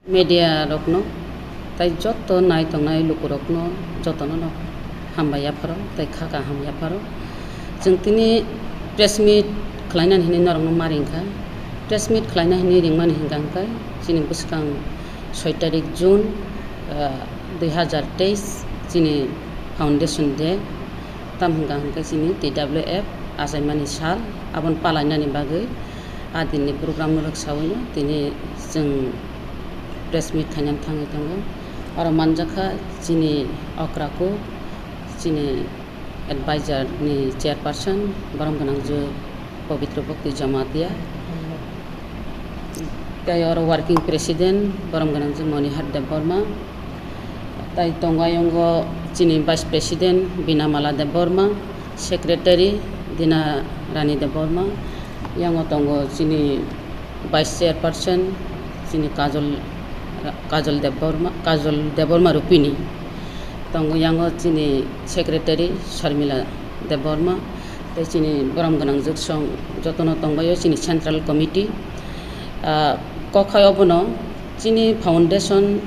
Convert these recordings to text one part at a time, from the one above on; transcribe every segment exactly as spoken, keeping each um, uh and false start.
Media rokno, tai joto nai tongnai lukurokno jotono no hambai yapharo, tai kha kaham yapharo. Chwng tini press meet khlaina hinwi norokno ma ringkha. Press meet khlaina hinwi ringmani hinkha hwnkhe chini bwskang soi tarik June, ah, dui hazar teis chini foundation day. Tam hwnkha hwnkhe chini T W F achaimani sal, aboni palainani bagwi a dinni program no rwksawi no tini chwng press meet khainani thangwi tongo. Oro manjakha chini okra kuk, chini advisor ni chairperson, borom gwnang je Pabitra Bhakti Jamatia. Tai oro working president, borom gwnang je Monihar Debbarma. Tai tongo ayongo chini vice president Binamala Debbarma, secretary Dina Rani Debbarma. Yango tongo chini vice chairperson, chini Kajol, Kajol Debbarma, Kajol Debbarma Rupini. Tongo yango chini secretary Sharmila Debbarma. Tei chini borom gwnang jwk song jotono tongbaio chini central committee. Ah, kokhai obono chini foundation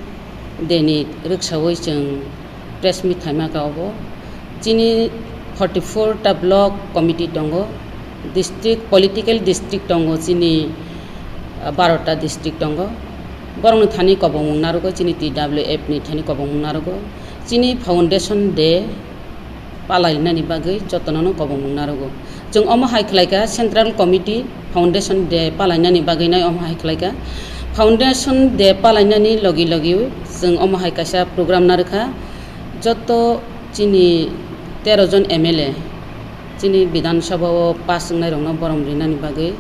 day ni rwksawi chwng press meet khaima kha obo. Chini forty four ta block committee tongo, district, political district tongo chini, ah, baro ta district tongo. Borokni thani kobongmung narwgo, chini T W F ni thani kobongmung narwgo. Chini foundation day palainani bagwi jotono no kobongmung narwgo. Chwng omo hai khlaikha, central committee foundation day palainani bagwi nai omo hai khlaikha. Foundation day palainani logi logi chwng omo hai kaisa program narwkha. Joto chini tero jon M L A, chini Bidhan Sabha o pass wngnai rokno borom rinani bagwi,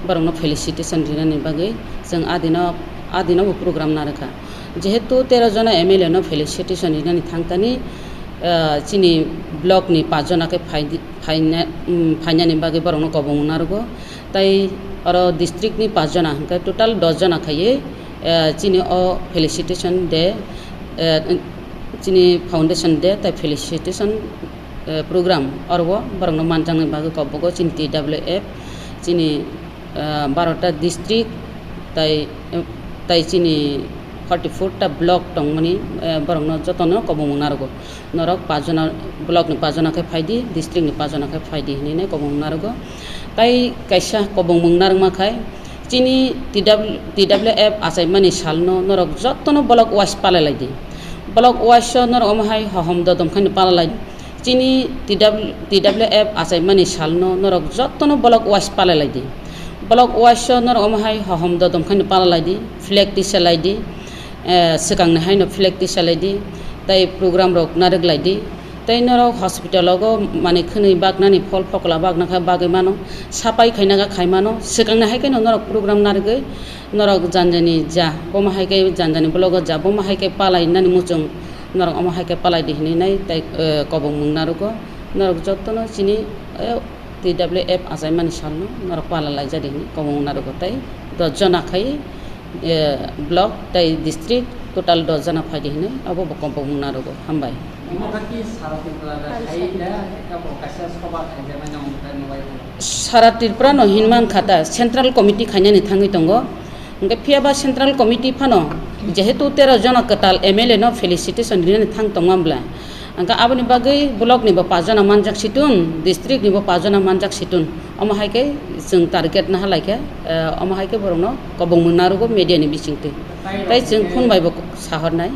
borokno felicitation rinani bagwi chwng adino, adino bo program narwkha. Jehetu tero jona M L A no felicitation rinani thangkani, ah, chini block ni paanch jona khe phaidi-, phaina-, um, phainani bagwi borokno kobongmung narwgo. Tai oro district ni paanch jona hwnkhe total dos jona khaiwi, ah, chini o felicitation day, ah, chini foundation day tai felicitation, ah, program oro borokno manjaknai bagwi kobongo chini T W F, chini ah, baro ta district tai, tai chini forty four ta block tongmani, ah, borokno jotono kobongmung narwgo. Norok paanch jona, block ni paanch jona khe phaidi, district ni paanch jona khe phaidi hinwi nai kobongmung narwgo. Tai kaisa kobongmung narwkma khai chini T W, T W F achaimani salno norok jotono block wise palai laidi. Block wise o norok omo hai hohom dodom khaino palai laidi. Chini T W, T W F achaimani salno norok jotono block wise palai laidi. Block wise o norok omo hai hohom dodom khaino palai laidi, flag tisa laidi, eh, swkangni haino flag tisa laidi, tai program rok narwk laidi. Tai norok hospital ogo manwi khwnwi baknani, phol phokla bakna kha bagwi mano, sapai khaina kha khai mano, swkangni hai kheno norok program narwgwi norok janjani ja, bomo hai khe janjani block o ja, bomo hai khe palai nani muchung. Norok omo hai khe palai di hinwi nai tai, eh, kobongmung narwgo. Norok jotono chini, eh, T W F achaimani salno norok pala laijak di hinwi kobongmung narwgo tai dos jona khai, eh, block tai district total dos jona phai di hinwi abo bo kobongmung narwgo. Hambai. Omo kha ki sara Tripura da khai da, abo kaisa soba khaijaknai nang mutai mubai. Sara Tripura no hinmang kha ta, central committee khainani thangwi tongo. Hwnkhe phiya ba central committee phano jehetu tero jona kwtal M L A no felicitation rinani thang tongma bwla, hwnkhe aboni bagwi block ni bo paanch jona manjak situn, district ni bo paanch jona manjak situn, omo hai khe chwng target naha lai khe, eh, omo hai khe borok no kobongmung narwgo media ni bisingtwi. Tai chwng phone bai bo sahornai.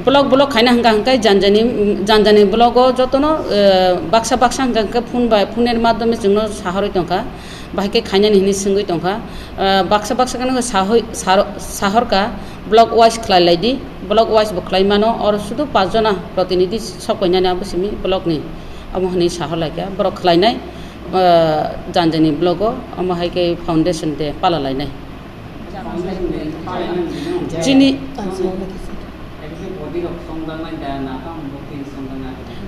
Block, block khaina hwnkha hwnkhe janjani, janjani block o jotono, eh, baksa baksa hwnkha hwnkhe phone bai, phone ni madhyome chwngno sahorwi tongkha. Bahai khe khainani hinwi swngwi tongkha. Ah, baksa baksa kheno sahoi-, sar-, sahorkha, block wise khlai lai di, block wise bo khlai mano, oro sudu paanch jona protinidhi sok painani abo simi block ni, amo hinwi sahor lai kha, borok khlainai, ah, janjani block o, omo hai khe foundation day pala lainai. Chini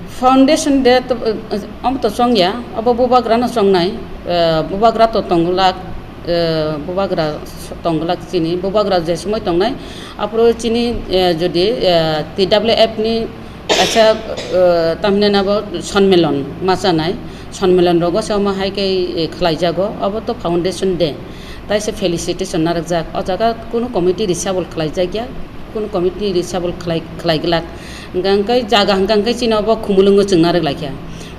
foundation day to, eh, omo to chongya, abo bubagra no chongnai, eh, bubagra to tongglak, eh, bubagra tongglak chini, bubagra je somoi tongnai, aphuru chini, eh, jodi, eh, T W F ni kaisa, eh, tamhinai abo sonmilon ma chanai, sonmilon rogo se omo hai khe, eh, khlai jago, abo to foundation day. Taisa felicitation narwkjak. O jaga kunu committee reshuffle khlaijakya, kunu committee reshuffle khlai, khlaiglak. Hwnkha hwnkhe jaga hwnkha hwnkhe chini obo Khumulwngo chwng narwk laikha.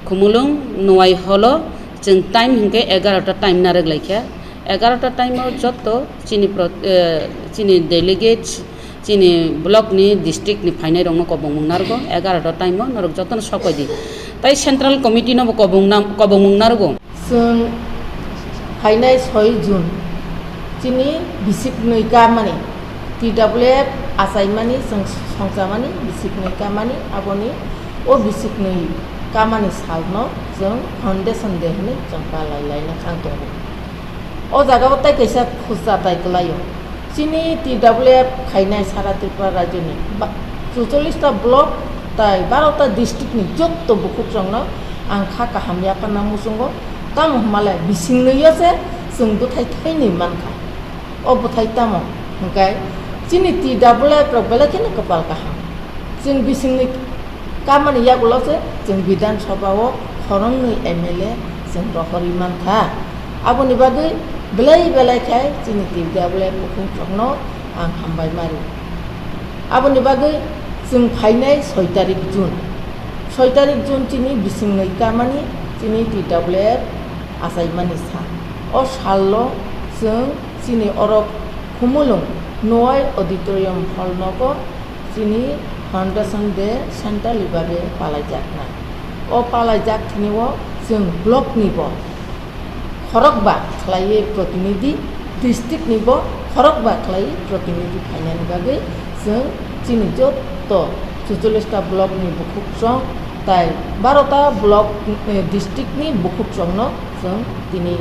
Khumulwng Nuwai holo chwng time hwnkhe egarota time narwk laikha. Egarota time o jotto chini pro-, eh, chini delegates, chini block ni, district ni phainai rokno kobongmung narwgo, egarota time o norok jotono sok bai di. Tai central committee no bo kobong nam-, kobongmung narwgo. Chwng phainai soi June chini bisik nwi kamani, T W F achaimani chwng songchamani bisik nwi kamani, aboni o bisik nwi kamani salno chwng foundation day hwnwi chwng palai laina thang tongo. O jaga o tai kaisa khus chatai kwlaio. Chini T W F khainai sara Tripura rajyoni ba-, chuchollish ta block tai baro ta district ni jotto bukhuk chwngno ang kha kaham yapharna muchungo. Tamo hwnmale bising nwi o se chwng bwthai thainwi mankha. O bwthai tamo hwnkhe chini T W F rok belai kheno kwpal kaham. Chwng bisingni kamani yagulo se chwng Bidhan Sabha o khoroknwi M L A chwng rohorwi mankha. Aboni bagwi belai belai khe chini T W F bukhuk chwngno ang hambai mari. Aboni bagwi chwng phainai soi tarik June. Soi tarik June chini bisingni kamani chini T W F achaimani sa. O salno chwng chini oro Khumulwng Nuwai Auditorium Hall nogo chini Foundation Day centrally babe palaijaknai. O palaijak thani o chwng block ni bo khorokba khlaiwi protinidhi, district ni bo khorokba khlaiwi protinidhi phainani bagwi chwng chini jotto chuchollish ta block ni bukhuk chwng tai baro ta block, eh, district ni bukhuk chwngno chwng tini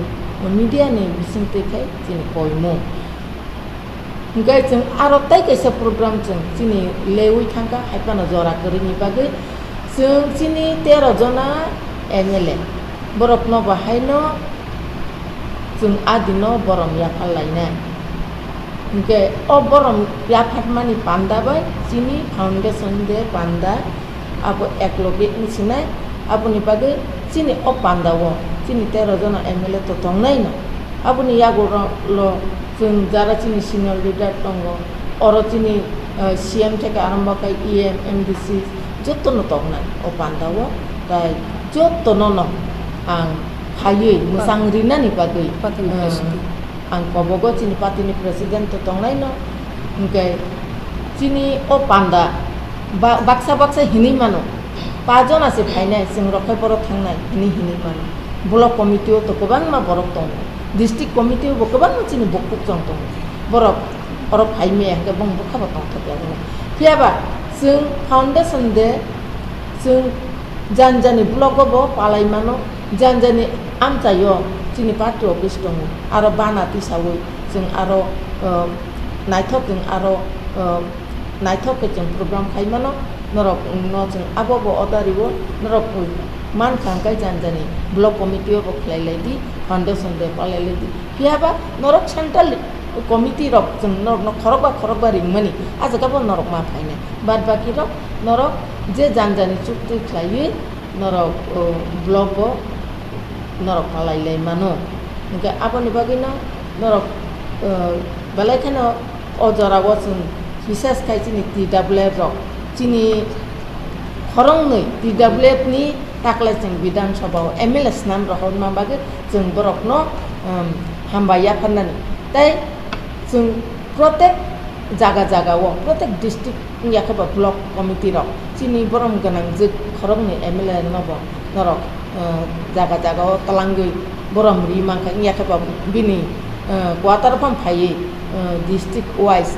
media ni bisingtwi khai chini koimung. Hwnkhe chwng aro tei kaisa program chwng chini leui thangkha, hai phano jora kwrwini bagwi chwng chini tero jona M L A borokno bo haino chwng a dino borom yaphar lainai. Hwnkhe o borom yapharmani panda bai chini foundation day panda abo ekloge wngsinai, aboni bagwi chini o panda o chini tero jona M L A to tongnai no. Aboni yago ro-, lo chwng jara chini senior leader tongo, oro chini, eh, C M theke arombo khe E M, M D C jotono tongnai o panda o, tai jotono no ang phaiwi mwchang rinani bagwi, Party ni eh, president. Ang kobogo chini party ni president to tongnai no, hwnkhe chini o panda ba-, baksa baksa hinwi mano, pa jona se phainai, chwng rok khai borok thangnai hinwi hinwi mano. Block committee o to kwbangma borok tongo, district committee o bo kwbangma chini bukhuk chwng tongo, borok oro phai maya hwnkhe bong bwkha bo tongthok ya hwnwi. Phiya ba chwng foundation day chwng jani jani block o bo palai mano, jani jani amchai o chini party office tongo, aro bana tisaui chwng aro, uh, naithok chwng aro, uh, naithok khe chwng program khai mano, norok no chwng abo bo order rio, norok mankha hwnkhe jani jani block committee o bo khlai lai di, foundation day palai lai di, phiya ba norok central committee rok chwng norok no khorokba khorokba ringmani, ah jaga bo norok ma phainai. Bad baki rok norok je jani jani chukti khlaiwi norok, o, block bo norok palai lai mano. Hwnkhe aboni bagwino norok, o, belai kheno o jora o chwng bises khai chini T W F rok chini khoroknwi T W F ni taklai chwng Bidhan Sabha o M L A swnam rohorna bagwi chwng borokno, um, hambai yapharnani. Tei chwng protek jaga jaga o, protek district wngya khe ba block committee rok chini borom gwnang jwk khoroknwi M L A no bo norok, uh, jaga jaga o twlangwi borom ri mankha, wngya khe ba bini, uh, quarter phano phaiwi, uh, district wise,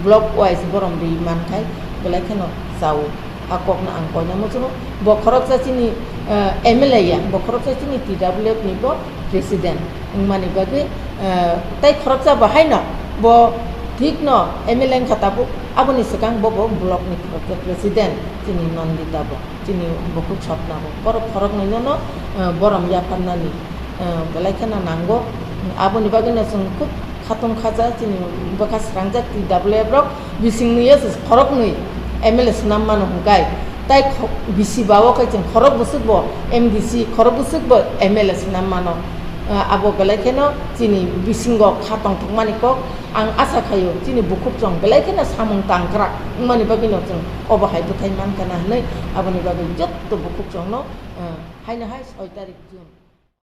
block wise borom ri mankhai belai kheno chao. A kokno ang koina muchungo. Bo khoroksa chini, eh, M L A ya, bo khoroksa chini T W F ni bo president wngmani bagwi, eh, tei khoroksa bo haino bo thikno M L A wngkha tabuk, aboni swkang bo, bo block ni khoroksa president chini Nandita bo, chini bukhuk Sotna bo. Borok khoroknwi no, no, eh, borom yapharnani, eh, belai kheno nango. Aboni bagwino chwng khub khatung khaja chini bwkha srangjak T W F rok bisingni ya se khoroknwi M L A swnam mano hwnkhe tai kho-, bisi ba o khe chwng khorok bwswk bo M D C, khorok bwswk bo M L A swnam mano. Ah, abo belai kheno chini bisingo kha tongthokmani kok. Ang asa khaio chini bukhuk chwng belai kheno samung tangkrak wngmani bagwino chwng obo hai bwthai mankha na hwnwi. Aboni bagwi jotto bukhuk chwngno, ah, haino hai soi tarik June.